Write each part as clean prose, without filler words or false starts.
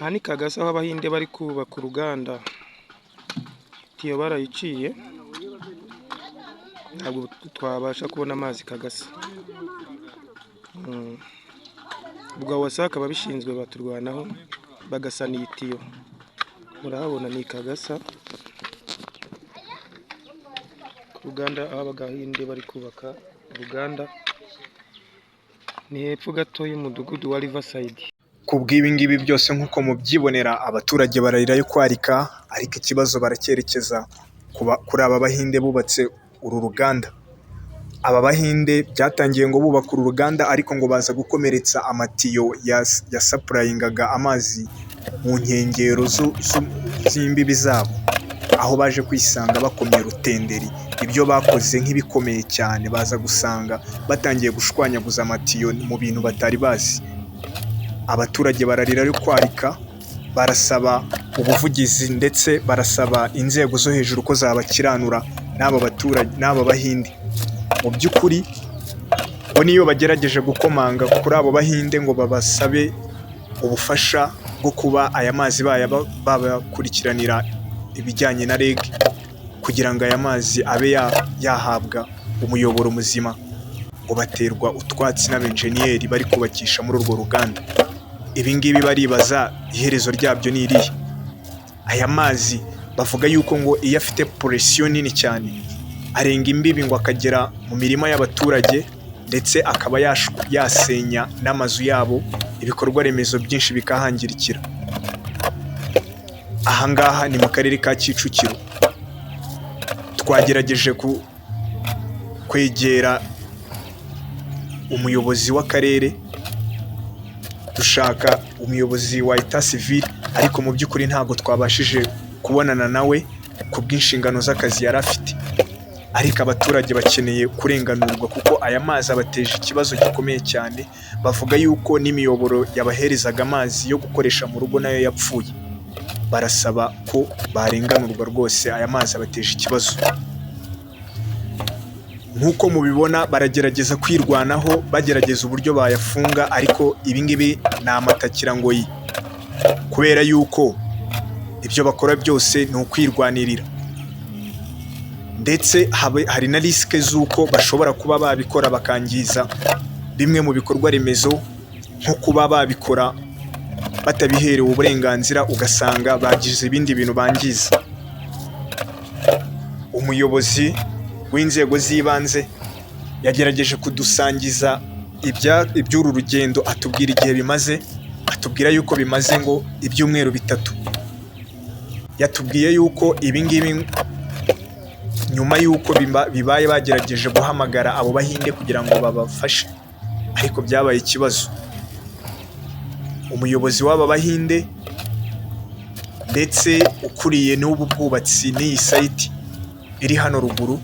Aha ni Kagasa aho Abahinde bari kubaka uruganda, itiyo barayiciye, ntabwo twabasha kubona amazi Kagasa. Ubwo WASAC ababishinzwe baturwanaho bagasana iyi tiyo, murahabona ni Kagasa ku ruganda aho Abahinde bari kubaka uruganda, ni hepfo gato y'umudugudu wa Riverside. Ku bw'ibi ngibi byose nk'uko mubyibonera, abaturage bararira ayo kwarika, ariko ikibazo baracyerekeza kuri aba Bahinde bubatse uru ruganda. Aba Bahinde byatangiye ngo bubaka uru ruganda, ariko ngo baza gukomeretsa amatiyo yasapurayingaga amazi mu nkengero z'imbibi zabo, aho baje kwisanga bakomye rutenderi ibyo bakoze nk'ibikomeye cyane, baza gusanga batangiye gushwanyaguza amatiyo mu bintu batari bazi. Abaturage bararira ayo kwarika, barasaba ubuvugizi ndetse barasaba inzego zo hejuru ko zabakiranura n'aba baturage n'aba Bahinde. Mu by'ukuri bo niyo bagerageje gukomanga kuri abo Bahinde ngo babasabe ubufasha bwo kuba aya mazi babakurikiranira ibijyanye na REG kugira ngo aya mazi abe yahabwa umuyoboro muzima, ngo baterwa utwatsi n'abenjeniyeri bari kubakisha muri urwo ruganda. Ibi ngibi baribaza iherezo ryabyo ni irihe? Aya mazi bavuga yuko ngo iyo afite pression nini cyane arenga imbibi ngo akagera mu mirima y'abaturage, ndetse akaba yasenya n'amazu yabo, ibikorwa remezo byinshi bikahangirikira. Aha ngaha ni mu karere ka Kicukiro, twagerageje kwegera umuyobozi w'akarere, dushaka umuyobozi wa état civil, ariko mu by'ukuri ntabwo twabashije kubonana nawe ku bw'inshingano z'akazi yari afite. Ariko abaturage bakeneye kurenganurwa kuko aya mazi abateje ikibazo gikomeye cyane, bavuga yuko n'imiyoboro yabaherezaga amazi yo gukoresha mu rugo nayo yapfuye. Barasaba ko barenganurwa rwose, aya mazi abateje ikibazo. Nk'uko mubibona baragerageza kwirwanaho, bagerageza uburyo bayafunga, ariko ibi ngibi ni amatakirangoyi kubera yuko ibyo bakora byose ni ukwirwanirira, ndetse hari na risque z'uko bashobora kuba babikora bakangiza bimwe mu bikorwa remezo, nko kuba babikora batabiherewe uburenganzira, ugasanga bagize ibindi bintu bangiza. Umuyobozi w'inzego z'ibanze yagerageje kudusangiza iby'uru rugendo, atubwira igihe bimaze, atubwira yuko bimaze ngo ibyumweru 3. Yatubwiye yuko ibi ngibi nyuma y'uko bibaye bagerageje guhamagara abo Bahinde kugira ngo babafashe, ariko byabaye ikibazo. Umuyobozi w'aba Bahinde ndetse ukuriye n'ubu bwubatsi n'iyi site iri hano ruguru,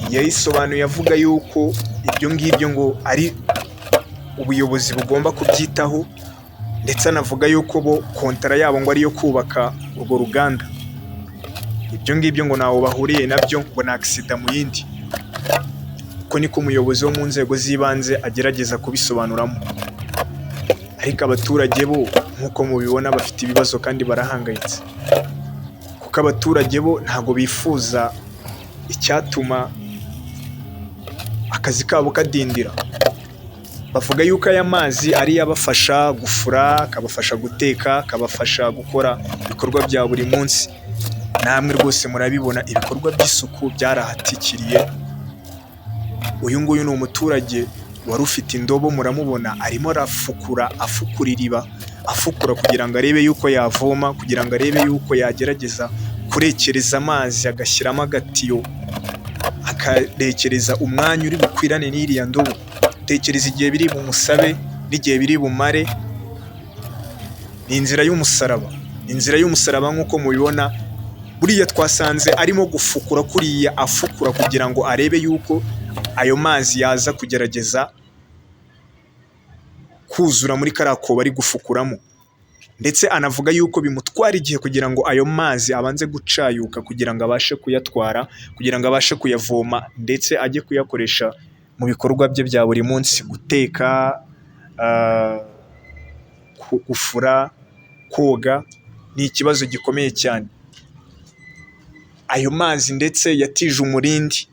yayisobanuye avuga yuko ibyo ngibyo ngo ari ubuyobozi bugomba kubyitaho, ndetse anavuga yuko bo contrat yabo ngo ari iyo kubaka urwo ruganda. Ibyo ngibyo ngo ntaho bahuriye nabyo, ngo ni accident mu yindi. Uko niko umuyobozi wo mu nzego z'ibanze agerageza kubisobanuramo. Ariko abaturage bo nk'uko mubibona bafite ibibazo kandi barahangayitse, kuko abaturage bo ntabwo bifuza icyatuma akazi kabo kadindira. Bavuga yuko aya mazi ariyo abafasha gufura, akabafasha guteka, akabafasha gukora ibikorwa bya buri munsi. Namwe rwose murabibona ibikorwa by'isuku byarahatikiriye. Uyu nguyu ni umuturage wari ufite indobo, muramubona arimo arafukura, afukura iriba, afukura kugira ngo arebe yuko yavoma, kugira ngo arebe yuko yagerageza kurekereza amazi, agashyiramo agatiyo, akarekereza umwanya uri bukwirane n'iriya ndobo. Tekereza igihe biri bumusabe n'igihe biri bumare, ni inzira y'umusaraba, inzira y'umusaraba nk'uko mubibona, buriya twasanze arimo gufukura kuriya, afukura kugira ngo arebe yuko ayo mazi yaza kugerageza kuzura muri kariya kobo ari gufukuramo, ndetse anavuga yuko bimutwara igihe kugira ngo ayo mazi abanze gucayuka kugira ngo abashe kuyatwara, kugira ngo abashe kuyavoma ndetse ajye kuyakoresha mu bikorwa bye bya buri munsi, guteka, gufura, koga, ni ikibazo gikomeye cyane. Ayo mazi ndetse yatije umurindi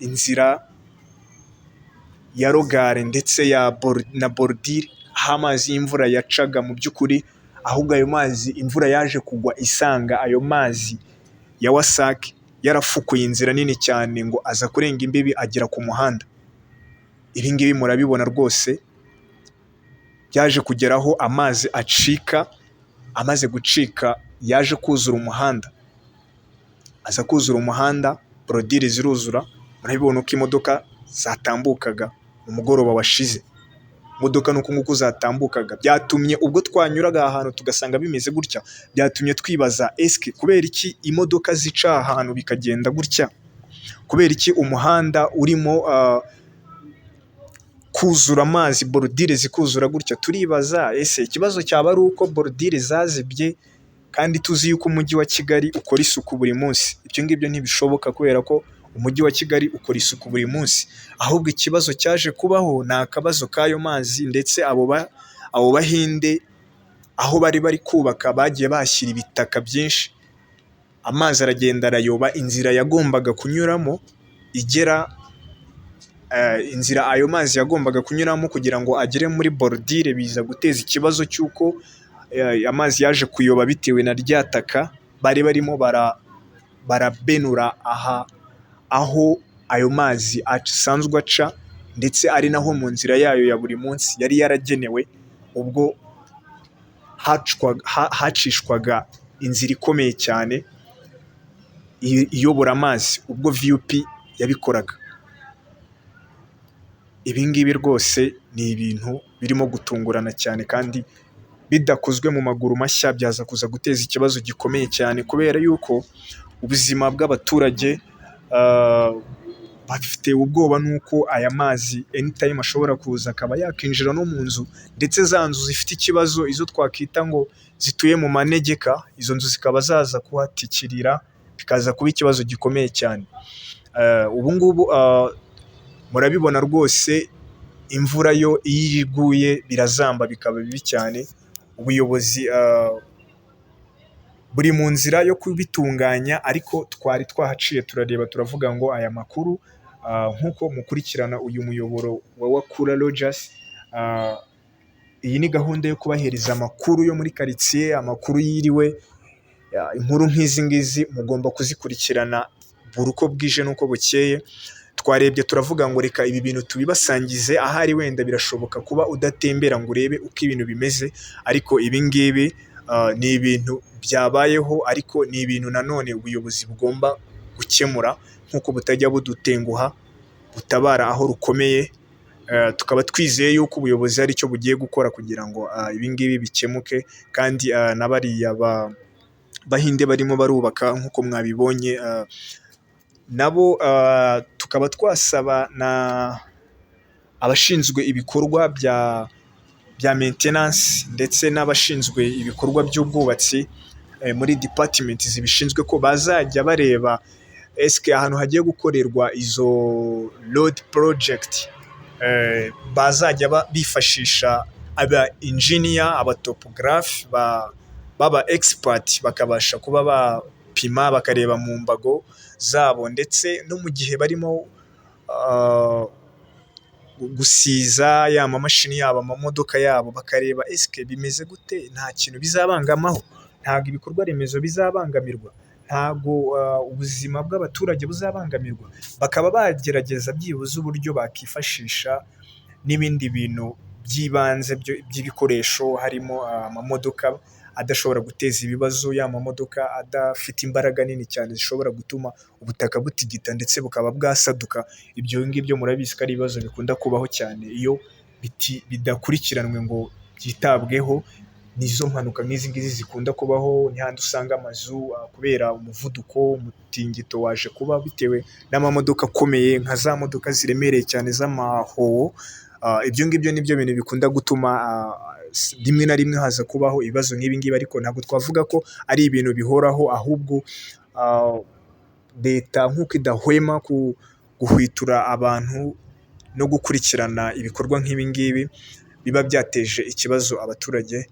inzira ya rogare ndetse na borudire, aho amazi y'imvura yacaga mu by'ukuri, ahubwo ayo mazi imvura yaje kugwa isanga ayo mazi ya WASAC yarafukuye inzira nini cyane ngo aza kurenga imbibi agera ku muhanda. Ibi ngibi murabibona rwose, byaje kugera aho amazi acika, amaze gucika yaje kuzura umuhanda, aza kuzura umuhanda, borodire ziruzura, murabibona uko imodoka zatambukaga mu mugoroba washize, imodoka ni uku nguku zatambukaga, byatumye ubwo twanyuraga aha hantu tugasanga bimeze gutya, byatumye twibaza esike kubera iki imodoka zica aha hantu bikagenda gutya? Kubera iki umuhanda urimo kuzura amazi, borudire zikuzura gutya? Turibaza ese ikibazo cyaba ari uko borudire zazibye kandi tuzi yuko umujyi wa Kigali ukora isuku buri munsi? Ibyo ngibyo ntibishoboka kubera ko umujyi wa Kigali ukora isuku buri munsi, ahubwo ikibazo cyaje kubaho ni akabazo k'ayo mazi ndetse abo bahinde aho bari bari kubaka bagiye bahashyira ibitaka byinshi, amazi aragenda arayoba, inzira yagombaga kunyuramo igera, inzira ayo mazi yagombaga kunyuramo kugira ngo agere muri borudire biza guteza ikibazo cy'uko amazi yaje kuyoba bitewe na rya taka bari barimo barabenura aha aho ayo mazi asanzwe aca ndetse ari naho mu nzira yayo ya buri munsi yari yaragenewe, ubwo hacishwaga inzira ikomeye cyane iyobora amazi ubwo VUP yabikoraga. Ibi ngibi rwose ni ibintu birimo gutungurana cyane kandi bidakozwe mu maguru mashya byaza kuza guteza ikibazo gikomeye cyane kubera yuko ubuzima bw'abaturage bafite ubwoba n'uko aya mazi anytime ashobora kuza akaba yakinjira no mu nzu ndetse za nzu zifite ikibazo izo twakwita ngo zituye mu manegeka, izo nzu zikaba zaza kuhatikirira bikaza kuba ikibazo gikomeye cyane. Ubu ngubu murabibona rwose imvura yo iyo iguye birazamba bikaba bibi cyane, ubuyobozi buri mu nzira yo kubitunganya ariko twari twahaciye turareba turavuga ngo aya makuru nk'uko mukurikirana uyu muyoboro wa Wakura Rogers, iyi ni gahunda yo kubahereza amakuru yo muri karitsiye, amakuru yiriwe, inkuru nk'izi ngizi mugomba kuzikurikirana buri uko bwije n'uko bukeye, twarebye turavuga ngo reka ibi bintu tubibasangize, ahari wenda birashoboka kuba udatembera ngo urebe uko ibintu bimeze, ariko ibi ngibi ni ibintu byabayeho ariko ni ibintu nanone ubuyobozi bugomba gukemura nk'uko butajya budutenguha, butabara aho rukomeye, tukaba twizeye yuko ubuyobozi hari icyo bugiye gukora kugira ngo ibi ngibi bikemuke kandi na bariya bahinde barimo barubaka nk'uko mwabibonye, nabo tukaba twasaba abashinzwe ibikorwa bya maintenance ndetse n'abashinzwe ibikorwa by'ubwubatsi muri department zibishinzwe ko bazajya bareba esike ahantu hagiye gukorerwa izo road project, bazajya bifashisha aba engineer, aba topographe baba expert bakabasha kuba bapima bakareba mu mbago zabo ndetse no mu gihe barimo gusiza ya mamashini yabo, amamodoka yabo bakareba esike bimeze gute, nta kintu bizabangamaho, ntabwo ibikorwa remezo bizabangamirwa, ntabwo ubuzima bw'abaturage buzabangamirwa, bakaba bagerageza byibuze uburyo bakifashisha n'ibindi bintu by'ibanze by'ibikoresho harimo amamodoka adashobora guteza ibibazo, ya mamodoka adafite imbaraga nini cyane zishobora gutuma ubutaka butigita ndetse bukaba bwasaduka, ibyo ngibyo murabizi ko ari ibibazo bikunda kubaho cyane iyo bidakurikiranwe ngo byitabweho, nizo mpanuka nk'izi ngizi zikunda kubaho, ni hahandi usanga amazu kubera umuvuduko, umutingito waje kuba bitewe n'amamodoka akomeye nka za modoka ziremereye cyane z'amahowo, ibyo ngibyo nibyo bintu bikunda gutuma rimwe na rimwe haza kubaho ibibazo nk'ibi ngibi ariko ntabwo twavuga ko ari ibintu bihoraho, ahubwo leta nk'uko idahwema guhwitura abantu no gukurikirana ibikorwa nk'ibi ngibi, biba byateje ikibazo abaturage,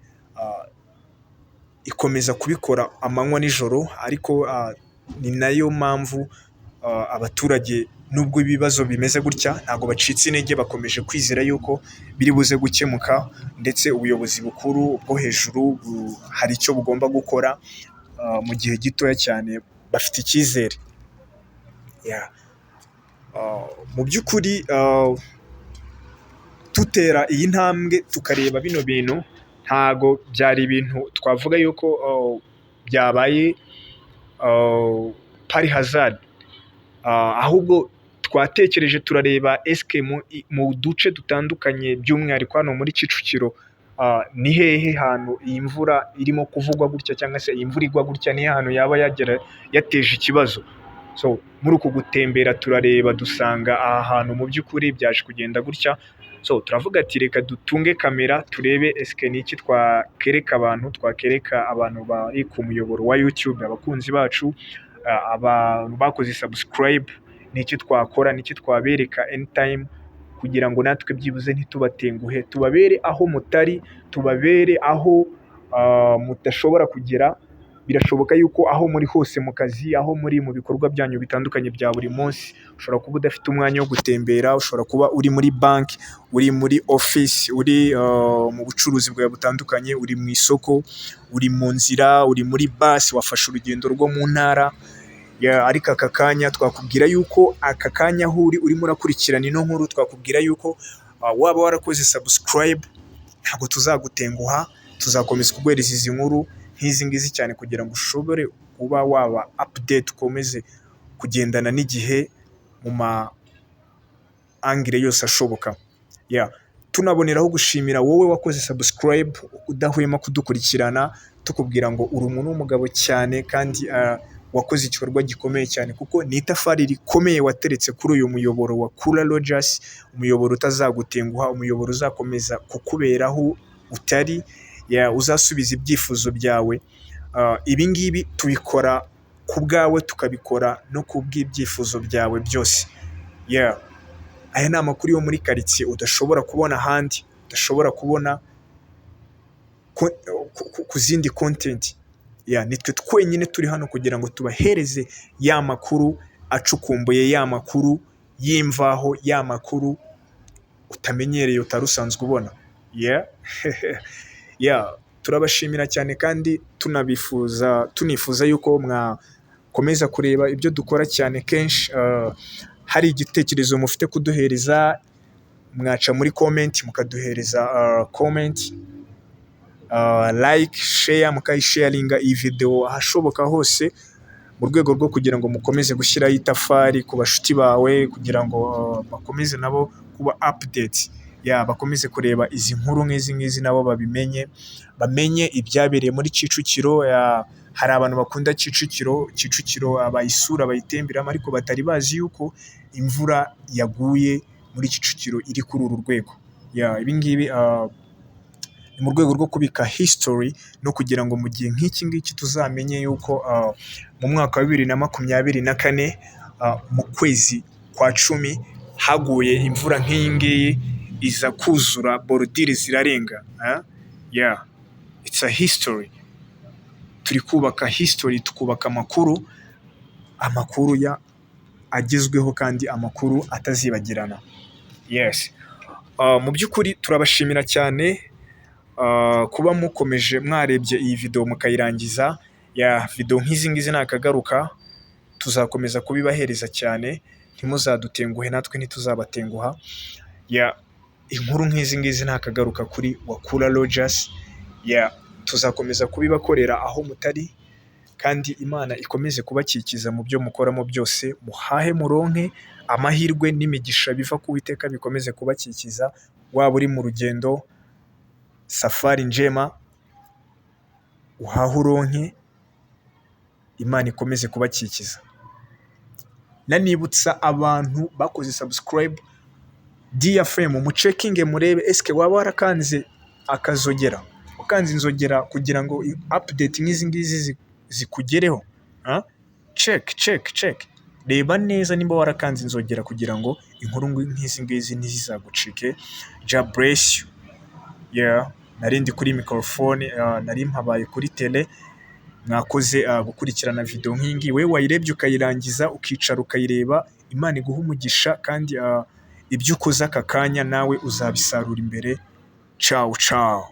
ikomeza kubikora amanywa n'ijoro, ariko ni nayo mpamvu abaturage nubwo ibibazo bimeze gutya ntabwo bacitse intege, bakomeje kwizera yuko biri buze gukemuka, ndetse ubuyobozi bukuru bwo hejuru hari icyo bugomba gukora mu gihe gitoya cyane, bafite icyizere. Mu by'ukuri dutera iyi ntambwe tukareba bino bintu, ntago byari ibintu twavuga yuko byabaye par hasard, ahubwo twatekereje turareba esike mu duce dutandukanye by'umwihariko hano muri Kicukiro, ni hehe hantu iyi mvura irimo kuvugwa gutya cyangwa se iyi mvura igwa gutya, ni hantu yaba yagera yateje ikibazo? So muri uku gutembera turareba dusanga aha hantu mu by'ukuri byaje kugenda gutya. So turavuga ati reka dutunge kamera turebe esike ni iki twakereka abantu, twakereka abantu bari ku muyoboro wa YouTube, abakunzi bacu, abantu bakoze subscribe, ni iki twakora, ni iki twabereka anytime kugira ngo natwe byibuze ntitubatenguhe, tubabere aho mutari, tubabere aho mudashobora kugera. Birashoboka yuko aho muri hose mu kazi, aho muri mu bikorwa byanyu bitandukanye bya buri munsi, ushobora kuba udafite umwanya wo gutembera, ushobora kuba uri muri banki, uri muri ofisi, uri mu bucuruzi bwawe butandukanye, uri mu isoko, uri mu nzira, uri muri basi, wafashe urugendo rwo mu ntara, ariko aka kanya twakubwira yuko aka kanya aho uri urimo urakurikirana ino nkuru, twakubwira yuko waba warakoze subscribe, ntabwo tuzagutenguha, tuzakomeza kuguhereza izi nkuru nk'izi ngizi cyane kugira ngo ushobore kuba waba update, ukomeze kugendana n'igihe mu ma angle yose ashoboka. Tunaboneraho gushimira wowe wakoze subscribe udahwema kudukurikirana, tukubwira ngo uri umuntu w'umugabo cyane kandi wakoze igikorwa gikomeye cyane, kuko ni itafari rikomeye wateretse kuri uyu muyoboro wa Kura Rogers, umuyoboro utazagutenguha, umuyoboro uzakomeza kukubera aho utari, uzasubiza ibyifuzo byawe. Ibi ngibi tubikora ku bwawe, tukabikora no ku bw'ibyifuzo byawe byose. Aya ni amakuru yo muri karitsiye udashobora kubona ahandi, udashobora kubona ku zindi content. Nitwe twenyine turi hano kugira ngo tubahereze ya makuru acukumbuye, ya makuru y'imvaho, ya makuru utamenyereye utari usanzwe ubona. Turabashimira cyane kandi tunabifuza, tunifuza yuko mwakomeza kureba ibyo dukora cyane kenshi. Hari igitekerezo mufite kuduhereza, mwaca muri comment mukaduhereza comment, like, share, mukayisharinga iyi video ahashoboka hose, mu rwego rwo kugira ngo mukomeze gushyiraho itafari ku bashuti bawe, kugira ngo bakomeze nabo kuba update, bakomeze kureba izi nkuru nk'izi ngizi nabo babimenye, bamenye ibyabereye muri Kicukiro. Hari abantu bakunda Kicukiro, Kicukiro bayisura bayitemberamo, ariko batari bazi yuko imvura yaguye muri Kicukiro iri kuri uru rwego. Ibi ngibi ni mu rwego rwo kubika history no kugira ngo mu gihe nk'iki ngiki tuzamenye yuko mu mwaka wa 2024 mu kwezi kwa 10 haguye imvura nk'iyi ngiyi iza kuzura bordure zirarenga. It's a history. Turi kubaka history, tukubaka amakuru, amakuru ya agezweho kandi amakuru atazibagirana. Yes. Mu by'ukuri turabashimira cyane kuba mukomeje mwarebye iyi video mukayirangiza. Ya video nk'izi ngizi nakagaruka, tuzakomeza kubibahereza cyane, ntimuzadutenguhe natwe ntituzabatenguha. Inkuru nk'izi ngizi nakagaruka kuri Wakura Rogers, tuzakomeza kubibakorera aho mutari, kandi Imana ikomeze kubakikiza mu byo mukoramo byose, muhahe muronke, amahirwe n'imigisha biva ku Uwiteka bikomeze kubakikiza, waba uri mu rugendo, safari njema, uhahe uronke, Imana ikomeze kubakikiza. Nanibutsa abantu bakoze subscribe, dear friend, mucekinge murebe esike waba warakanze akazogera, ukanze inzogera kugira ngo update nk'izi ngizi zikugereho. Check, check, check, reba neza nimba warakanze inzogera kugira ngo inkuru nk'izi ngizi ntizizagucike. Jah bless you. Yeah, nari ndi kuri microphone, nari mpabaye kuri tele. Mwakoze gukurikirana video nk'iyi ngiyi. Wowe wayirebye ukayirangiza, ukicara ukayireba, Imana iguhe umugisha, kandi ibyo ukoze aka kanya nawe uzabisarura imbere. Ciao ciao.